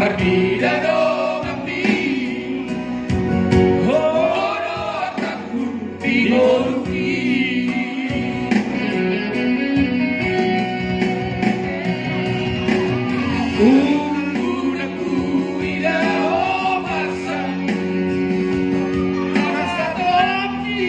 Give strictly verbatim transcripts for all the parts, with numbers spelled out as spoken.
Di dongan ni, ho do tanggung di ngolu i. Ungkuna huida ho marsa, marsa tongki.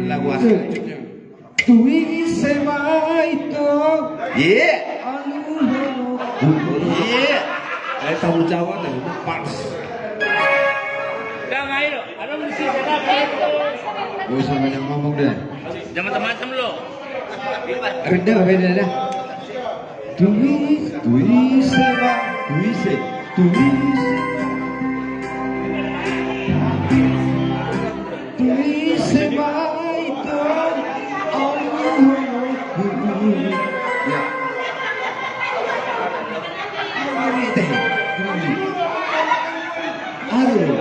Lagu asli. Tuise ma ito. Iya. Aluhon. Iya. Eh, tanggung jawab tadi, pas. Udah, ayo. Ada musik, ada apa? Gak usah banyak ngomong deh. Jangan macam-macam lo. Reda, beda dah. Tuise, tuise ma, tuise, tuise. Tuise ma ito, aluhon. Ya. Aduh.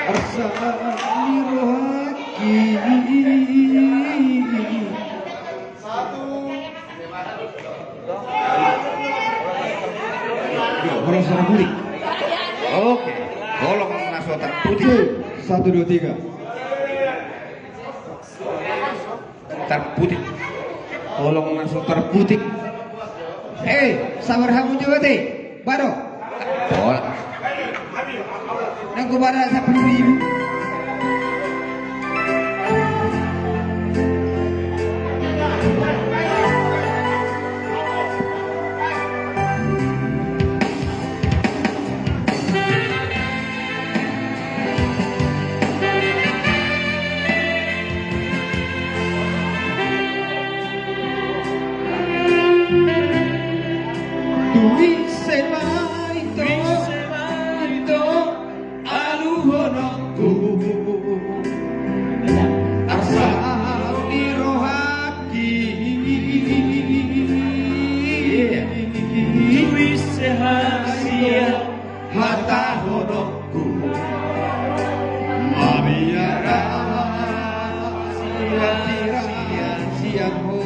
Arsa ni rohangki. Satu. Yo, holong so tarputik. Oke. Holong na so tarputik. Oke. Satu, dua, tiga. Tarputik. Holong na so tarputik. Eh, sabar hamu jo ate. Bado. Bola. Nang gubara sapuluh ribu. Tuise ma ito, tuise ma ito, aluhononku. Arsa ni rohangki. Tuise hasian. Hatahononku. Mabiar sian, sian, sian ho.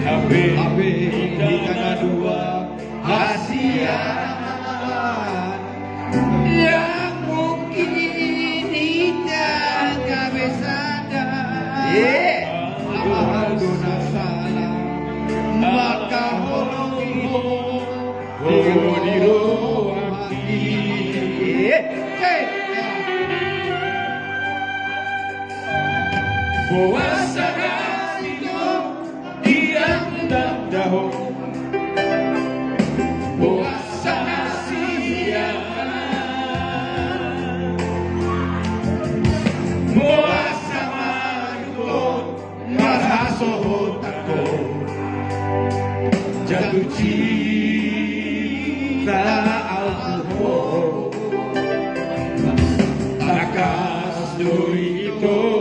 Abe, abe, hita na dua. Hasian. Yang mungkin hita gabe sada. Iya. Aha do na salah. Maka holong ho. Ho di rohangki. Boasa na sitio di angka tanda ho. Boasa na sitio. Boasa manuk ho. Marhasohotan ho. Jatuh cinta au tu ho. Tangkas do ito.